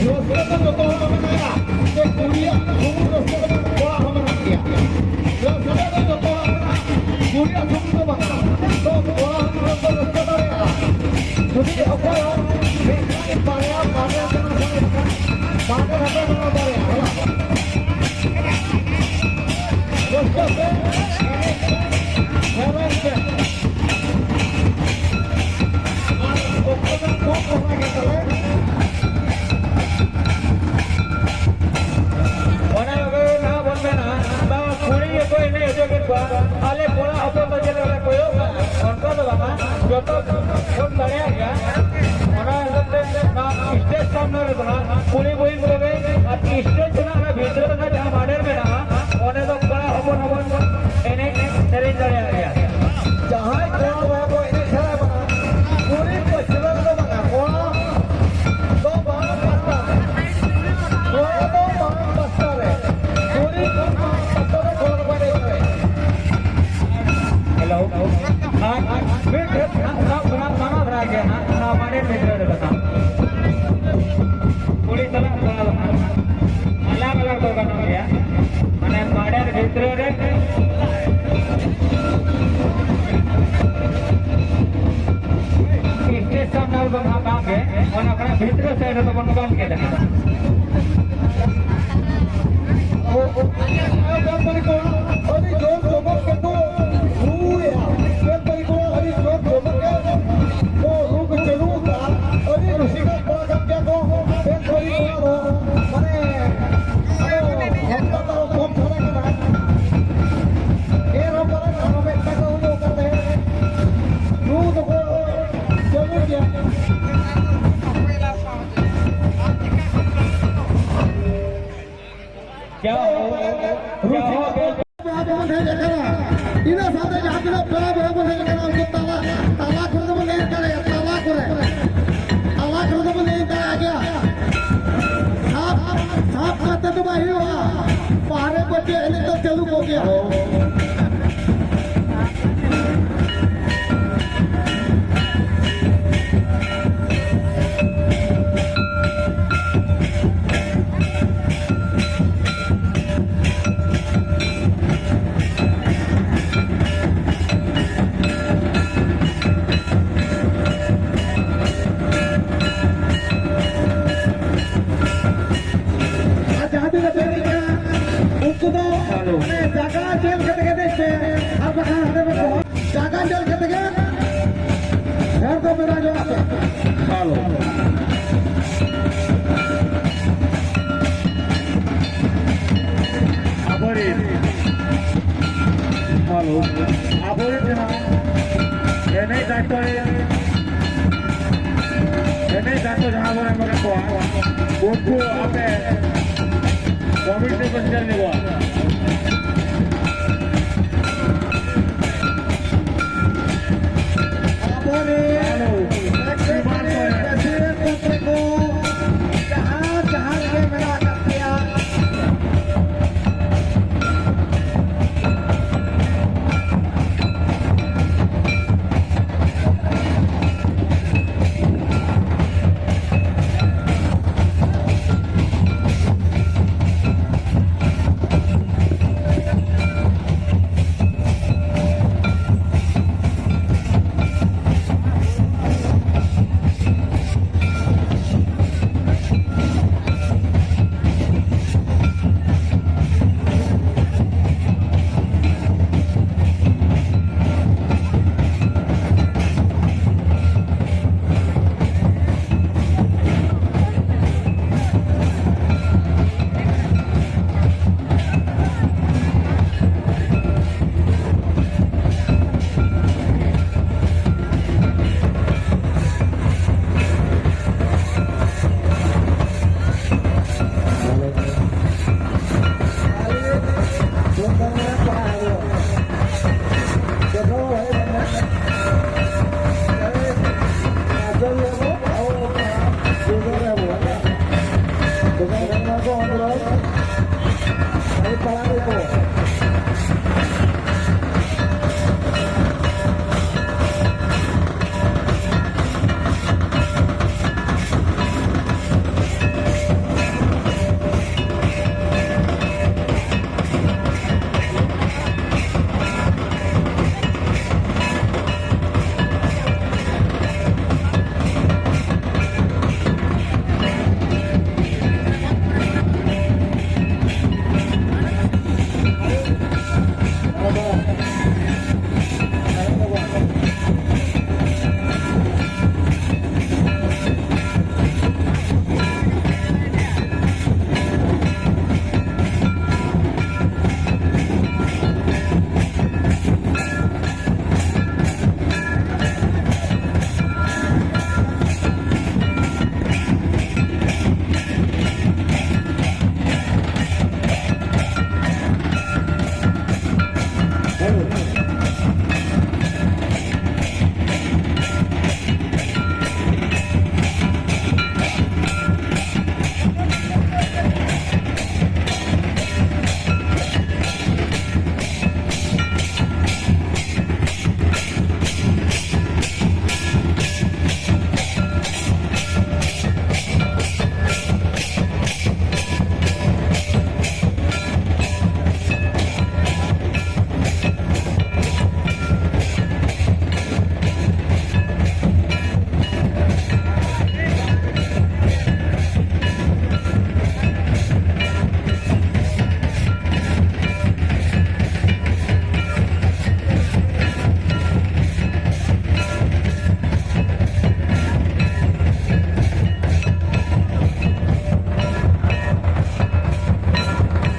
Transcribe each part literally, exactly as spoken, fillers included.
ᱨᱟᱹᱥᱠᱟᱹ ᱫᱚ ᱡᱚᱛᱚ ᱦᱚᱲ ᱢᱮᱱᱟᱜᱼᱟ, ᱡᱮ ᱠᱩᱲᱤᱭᱟᱜ ᱥᱩᱢᱩᱝ ᱨᱟᱹᱥᱠᱟᱹ ᱫᱚ ᱵᱟᱝ, ᱠᱚᱲᱟ ᱦᱚᱸ ᱢᱮᱱᱟᱜ ᱜᱮᱭᱟ᱾ ᱨᱟᱹᱥᱠᱟᱹ ᱫᱚ ᱡᱚᱛᱚ ᱦᱚᱲ ᱢᱮᱱᱟᱜᱼᱟ, ᱠᱩᱲᱤᱭᱟᱜ ᱥᱩᱢᱩᱝ ᱫᱚ ᱵᱟᱝ, ᱛᱚ ᱠᱚᱲᱟ ᱦᱚᱸ ᱨᱟᱹᱥᱠᱟᱹ ᱫᱚ ᱨᱟᱹᱥᱠᱟᱹ ᱫᱟᱲᱮᱭᱟᱜᱼᱟ᱾ ᱡᱩᱫᱤ ᱚᱠᱚᱭ ᱦᱚᱸ ᱢᱤᱫᱴᱟᱝ ᱵᱟᱨᱭᱟ ᱵᱟᱨᱭᱟ ᱡᱚᱱᱟ ᱥᱟᱶ ᱮᱱᱠᱷᱟᱱ ᱵᱟᱨᱭᱟ ᱦᱚᱸᱯᱮ ᱢᱟᱱᱟᱣ ᱫᱟᱲᱮᱭᱟᱜᱼᱟ, ᱦᱮᱸ ᱵᱟᱝ? ᱨᱟᱹᱥᱠᱟᱹ ᱛᱮ ᱮᱱᱮᱡ ᱥᱮᱨᱮᱧ ᱯᱮ᱾ ᱟᱨ ᱚᱠᱛᱚ ᱫᱚ ᱠᱚᱢ ᱫᱷᱟᱨᱟ ᱜᱮ ᱛᱟᱞᱮ᱾ ᱚᱱᱟ ᱞᱟᱹᱜᱤᱫ ᱱᱟᱦᱟᱜ ᱵᱚᱱ ᱢᱮᱱᱟ, ᱵᱟᱝ, ᱠᱩᱲᱤ ᱜᱮᱠᱚ ᱮᱱᱮᱡ ᱦᱚᱪᱚ ᱠᱮᱫ ᱠᱚᱣᱟ, ᱟᱞᱮ ᱠᱚᱲᱟ ᱦᱚᱯᱚᱱ ᱫᱚ ᱪᱮᱫ ᱞᱮᱠᱟ ᱞᱮ ᱠᱚᱭᱚᱜ ᱠᱟᱜᱼᱟ, ᱚᱱᱠᱟ ᱫᱚ ᱵᱟᱝᱟ᱾ ᱡᱚᱛᱚ ᱵᱚᱱ ᱫᱟᱲᱮᱭᱟᱜ ᱜᱮᱭᱟ᱾ ᱚᱱᱟ ᱦᱤᱥᱟᱹᱵ ᱛᱮ ᱱᱚᱣᱟ ᱥᱴᱮᱡᱽ ᱥᱟᱢᱱᱮ ᱨᱮᱫᱚ ᱱᱟᱦᱟᱜ ᱠᱩᱲᱤ ᱵᱩᱦᱤᱱ ᱠᱚᱜᱮ, ᱟᱨ ᱥᱴᱮᱡᱽ ᱨᱮᱱᱟᱜ ᱚᱱᱟ ᱵᱷᱤᱛᱨᱤ ᱨᱮ ᱡᱟᱦᱟᱸ ᱢᱟᱰᱮᱨ ᱢᱮᱱᱟᱜᱼᱟ, ᱚᱸᱰᱮ ᱫᱚ ᱠᱚᱲᱟ ᱦᱚᱯᱚᱱ ᱦᱚᱸᱵᱚᱱ ᱮᱱᱮᱡ ᱥᱮᱨᱮᱧ ᱫᱟᱲᱮᱭᱟᱜ ᱜᱮᱭᱟ᱾ ᱡᱟᱦᱟᱸᱭ ᱠᱚᱲᱟ ᱵᱟᱵᱟ ᱠᱚ ᱮᱱᱮᱡ ᱥᱮᱨᱮᱧ ᱠᱟᱱᱟ, ᱠᱩᱲᱤ ᱯᱟᱹᱪᱷᱞᱟᱹ ᱨᱮᱫᱚ ᱵᱟᱝᱟ, ᱠᱚᱲᱟ ᱫᱚ ᱵᱟᱝ ᱯᱟᱥᱴᱟ ᱨᱮ, ᱠᱚᱲᱟ ᱫᱚ ᱵᱟᱝ ᱯᱟᱥᱴᱟ ᱨᱮ, ᱠᱩᱲᱤ ᱠᱷᱚᱱ ᱵᱟᱝ ᱯᱟᱥᱴᱟ ᱨᱮ ᱠᱚᱲᱟ ᱫᱚᱠᱚ ᱮᱱᱮᱡ ᱥᱮᱨᱮᱧ᱾ ᱦᱮᱞᱳ᱾ ᱟᱨ ᱢᱤᱫ ᱴᱷᱮᱱ ᱥᱟᱵ ᱥᱟᱵ ᱫᱚ ᱦᱟᱸᱜ ᱢᱟᱱᱟ ᱫᱷᱟᱨᱟ ᱜᱮᱭᱟ ᱦᱟᱸᱜ, ᱱᱚᱣᱟ ᱢᱟᱰᱮᱨ ᱵᱷᱤᱛᱨᱤ ᱨᱮᱫᱚ ᱦᱟᱸᱜ᱾ ᱠᱩᱲᱤ ᱥᱟᱞᱟᱜ ᱠᱚᱲᱟ ᱫᱚ ᱦᱟᱸᱜ ᱟᱞᱟᱜᱽ ᱟᱞᱟᱜᱽ ᱫᱚ ᱜᱟᱱᱚᱜ ᱜᱮᱭᱟ᱾ ᱢᱟᱱᱮ ᱢᱟᱰᱮᱨ ᱵᱷᱤᱛᱨᱤ ᱨᱮ ᱥᱴᱮᱡᱽ ᱥᱟᱢᱱᱟ ᱨᱮᱫᱚ ᱦᱟᱸᱜ ᱵᱟᱝ ᱜᱮ, ᱚᱱᱟ ᱠᱷᱚᱱᱟᱜ ᱵᱷᱤᱛᱨᱤ ᱥᱟᱭᱤᱰ ᱨᱮᱫᱚ ᱵᱚᱱ ᱵᱟᱝ ᱜᱮ ᱫᱟᱲᱮᱭᱟᱜᱼᱟ᱾ ᱟᱹᱰᱤ ᱡᱳᱨ ᱡᱚᱵᱚᱨ ᱠᱟᱛᱮ ᱨᱩᱭᱟ᱾ ᱟᱹᱰᱤ ᱡᱳᱨ ᱡᱚᱵᱚᱨ ᱠᱟᱛᱮ ᱠᱚ ᱨᱩ ᱠᱚ ᱪᱟᱹᱞᱩ ᱟᱠᱟᱫᱼᱟ᱾ ᱟᱹᱰᱤ ᱨᱩᱥᱤᱠᱟ ᱠᱚᱲᱟ ᱠᱟᱱ ᱜᱮᱭᱟ ᱠᱚ᱾ ᱵᱮᱥ ᱵᱟᱹᱲᱤᱡ ᱠᱚᱲᱟ ᱫᱚ, ᱢᱟᱱᱮ, ᱟᱫᱚ ᱦᱚᱯᱛᱟ ᱫᱚ ᱠᱚᱢ ᱛᱷᱚᱲᱟ ᱠᱟᱱᱟ᱾ ᱮᱱ ᱨᱮᱦᱚᱸ ᱯᱟᱞᱮᱱ ᱟᱨᱦᱚᱸ ᱢᱤᱫᱴᱟᱝ ᱠᱚ ᱩᱰᱩᱠ ᱠᱟᱛᱮ ᱨᱩ ᱫᱚᱠᱚ ᱪᱟᱹᱞᱩ ᱜᱮᱭᱟ᱾ ᱡᱟᱦᱟᱸ ᱵᱚᱱ ᱦᱮᱡ ᱟᱠᱟᱱᱟ, ᱤᱱᱟᱹ ᱥᱟᱶᱛᱮ ᱡᱟᱦᱟᱸ ᱛᱤᱱᱟᱹᱜ ᱯᱮᱲᱟ ᱵᱟᱹᱦᱩ ᱵᱚᱱ ᱦᱮᱡ ᱟᱠᱟᱱᱟ, ᱩᱱᱠᱩ ᱛᱟᱞᱟ, ᱛᱟᱞᱟ ᱠᱚᱨᱮ ᱫᱚᱵᱚᱱ ᱮᱱᱮᱡ ᱫᱟᱲᱮᱭᱟᱜᱼᱟ, ᱛᱟᱞᱟ ᱠᱚᱨᱮ, ᱛᱟᱞᱟ ᱠᱚᱨᱮ ᱫᱚᱵᱚᱱ ᱮᱱᱮᱡ ᱫᱟᱲᱮᱭᱟᱜ ᱜᱮᱭᱟ᱾ ᱥᱟᱵ, ᱥᱟᱵ ᱠᱟᱛᱮ ᱫᱚ ᱵᱟᱭ ᱦᱩᱭᱩᱜᱼᱟ, ᱵᱟᱦᱨᱮ ᱯᱟᱹᱴᱤᱭᱟᱹ ᱮᱱᱮᱡ ᱫᱚ ᱪᱟᱹᱞᱩ ᱠᱚᱜ ᱜᱮᱭᱟ᱾ ᱦᱮᱞᱳ᱾ ᱢᱟᱱᱮ ᱡᱟᱭᱜᱟ ᱧᱮᱞ ᱠᱟᱛᱮ ᱜᱮ ᱫᱮᱡ ᱯᱮ, ᱟᱨ ᱵᱟᱠᱷᱟᱱ ᱦᱟᱸᱰᱮ ᱵᱟᱠᱚ, ᱡᱟᱭᱜᱟ ᱧᱮᱞ ᱠᱟᱛᱮ ᱜᱮ ᱦᱚᱲ ᱠᱚ ᱢᱮᱱᱟ ᱡᱚᱝ ᱟᱯᱮ᱾ ᱦᱮᱞᱳ᱾ ᱟᱵᱚᱨᱮᱱ, ᱦᱮᱞᱳ, ᱟᱵᱚᱨᱮᱱ ᱡᱟᱦᱟᱸ ᱮᱱᱮᱡ ᱫᱟᱭᱤᱛᱛᱚ ᱨᱮ, ᱮᱱᱮᱡ ᱫᱟᱭᱤᱛᱛᱚ ᱡᱟᱦᱟᱸ ᱵᱚᱱ ᱮᱢ ᱟᱠᱟᱫ ᱠᱚᱣᱟ, ᱩᱱᱠᱩ ᱟᱯᱮ ᱠᱚᱢᱤᱴᱤ ᱨᱮᱠᱚ ᱥᱮᱴᱮᱨ ᱧᱚᱜᱚᱜᱼᱟ᱾ ᱟᱵᱚᱨᱮᱱ ᱦᱮᱞᱳ᱾ ᱥᱮᱠᱨᱮᱴᱟᱨᱤ, ᱯᱨᱮᱥᱤᱰᱮᱱᱴ ᱠᱚ ᱡᱟᱦᱟᱸ ᱡᱟᱦᱟᱸ ᱨᱮᱜᱮ ᱢᱮᱱᱟᱜ ᱟᱠᱟᱫ ᱯᱮᱭᱟ,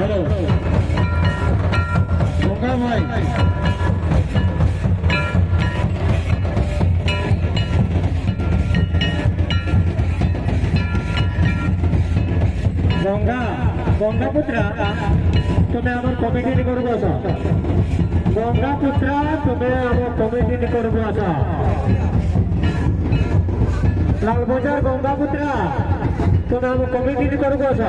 ᱦᱮᱞᱳ᱾ ᱵᱚᱸᱜᱟ ᱵᱷᱟᱭ᱾ ᱵᱚᱸᱜᱟ, ᱵᱚᱸᱜᱟ ᱯᱩᱛᱨᱟ, ᱛᱚᱵᱮ ᱟᱵᱚ ᱠᱚᱢᱤᱴᱤ ᱨᱮ ᱜᱚᱲᱚ ᱜᱚᱥᱟ᱾ ᱵᱚᱸᱜᱟ ᱯᱩᱛᱨᱟ, ᱛᱚᱵᱮ ᱟᱵᱚ ᱠᱚᱢᱤᱴᱤ ᱨᱮ ᱜᱚᱲᱚ ᱜᱚᱥᱟ᱾ ᱞᱟᱞ ᱵᱟᱡᱟᱨ ᱵᱚᱸᱜᱟ ᱯᱩᱛᱨᱟ, ᱛᱚᱵᱮ ᱟᱵᱚ ᱠᱚᱢᱤᱴᱤ ᱨᱮ ᱜᱚᱲᱚ ᱜᱚᱥᱟ᱾